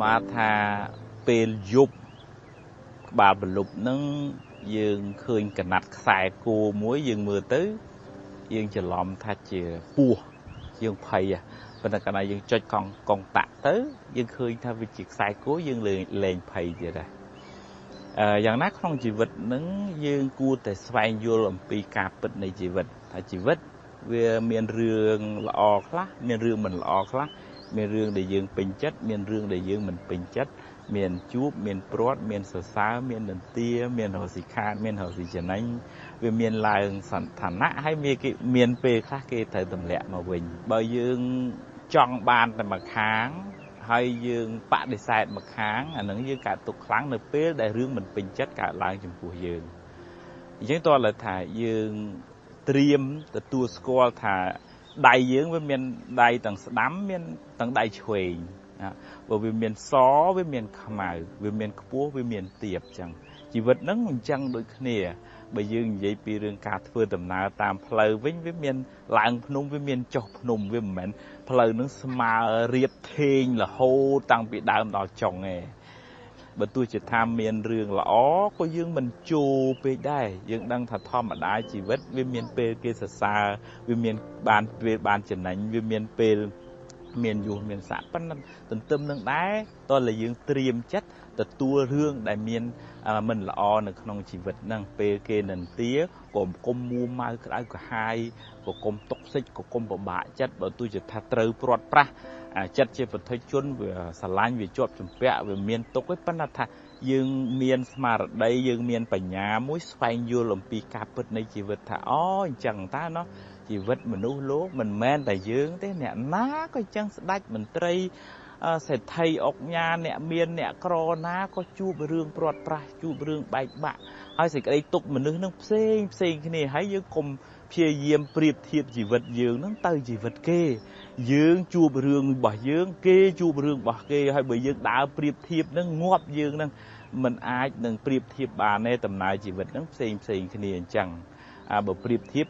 មាថាពេលយប់ក្បាលប្រលប់ហ្នឹងយើងឃើញកណាត់ខ្សែគោមួយយើងមើលទៅយើងច្រឡំថាជាពស់យើងភ័យប៉ុន្តែកាលណាយើងចុចកង់តាក់ទៅយើងឃើញថាវាជាខ្សែគោយើងលែងភ័យទៀតដែរយ៉ាងណាក្នុងជីវិតហ្នឹងយើងគួរតែស្វែងយល់អំពីការពិតនៃជីវិតថាជីវិតវាមានរឿងល្អខ្លះមានរឿងមិនល្អខ្លះមានរឿងដែលយើងពេញចិត្តមានរឿងដែលយើងមិនពេញចិត្តមានជួបមានព្រាត់មានសរសើរមាននន្ទាមានរស៊ីខាតមានរស៊ីចំណេញវាមានឡើងសន្តានៈហើយមានគេមានពេលខ្លះគេត្រូវទម្លាក់មកវិញបើយើងចង់បានតែមួយខាងហើយយើងបដិសេធមួយខាងអានឹងយើងកើតទុក្ខខ្លាំងនៅពេលដែលរឿងមិនពេញចិត្តកើតឡើងចំពោះយើងអញ្ចឹងតើលើថាយើងត្រៀមទទួលស្គាល់ថាដៃយើងវាមានដៃទាំងស្ដាំមានទាំងដៃឆ្វេងបើវាមានសវាមានខ្មៅវាមានខ្ពស់វាមានទាបអញ្ចឹងជីវិតហ្នឹងអញ្ចឹងដូចគ្នាបើយើងនិយាយពីរឿងការធ្វើដំណើរតាមផ្លូវវិញវាមានឡើងភ្នំវាមានចុះភ្នំវាមិនមែនផ្លូវហ្នឹងស្មើរៀបថេងរហូតតាំងពីដើមដល់ចុងទេបើទោះជាថាមានរឿងល្អក៏យើងមិនជោពេកដែរយើងដឹងថាធម្មតាជីវិតវាមានពេលគេសរសើរវាមានបានពេលបានចំណេញវាមានពេលមានយុះមានស័កប៉ុន្តែទន្ទឹមនឹងដែរតើយើងត្រៀមចិត្តទទួលរឿងដែលមានមិនល្អនៅក្នុងជីវិតហ្នឹងពេលគេនិន្ទាក៏កុំមួម៉ៅក្តៅក្រហាយក៏កុំតុកសិចក៏កុំពិបាកចិត្តបើទោះជាថាត្រូវព្រាត់ប្រាសចិត្តជាពុទ្ធជនវាស្រឡាញ់វាជាប់ជំពាក់វាមានទុកឯប៉ុន្តែថាយើងមានស្មារតីយើងមានបញ្ញាមួយស្វែងយល់អំពីការពិតនៃជីវិតថាអូអញ្ចឹងតើណោះជីវិតមនុស្សលោកមិនមែនតែយើងទេអ្នកណាក៏អញ្ចឹងស្ដេចមន្ត្រីសេដ្ឋីអុកញ៉ាអ្នកមានអ្នកក្រណាក៏ជួបរឿងព្រាត់ប្រាសជួបរឿងបែកបាក់ហើយសេចក្តីទុក្ខមនុស្សនឹងផ្សេងផ្សេងគ្នាហើយយើងកុំព្យាយាមប្រៀបធៀបជីវិតយើងនឹងទៅជីវិតគេយើងជួបរឿងរបស់យើងគេជួបរឿងរបស់គេហើយបើយើងដើរប្រៀបធៀបនឹងងាប់យើងនឹងមិនអាចនឹងប្រៀបធៀបបានទេដំណើរជីវិតនឹងផ្សេងផ្សេងគ្នាអញ្ចឹងបើប្រៀបធៀប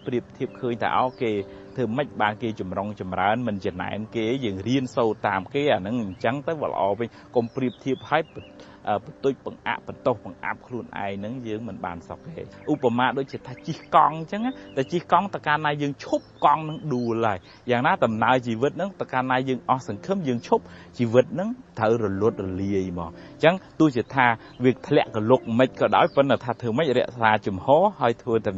ឃើញថាអូគេធ្វើម៉េចបានគេចម្រុងចម្រើនមិនចំណែនគេយើងរៀនសូត្រតាមគេអាហ្នឹងអញ្ចឹងទៅវាល្អវិញកុំប្រៀបធៀបឲ្យបន្ទុចបង្អាក់បន្ទោសបង្អាប់ខ្លួនឯងហ្នឹងយើងមិនបានសុខទេឧបមាដូចជាថាជិះកង់អញ្ចឹងតែជិះកង់តកាលណាយើងឈប់កង់នឹងដួលហើយយ៉ាងណាដំណើរជីវិតហ្នឹងតកាលណាយើងអស់សង្ឃឹមយើងឈប់ជីវិតហ្នឹងត្រូវរលត់រលាយមកអញ្ចឹងទោះជាថាវាធ្លាក់កលុកមិនក៏ដោយប៉ុន្តែថាធ្វើម៉េចរក្សាជំហរហើយធ្វើដំ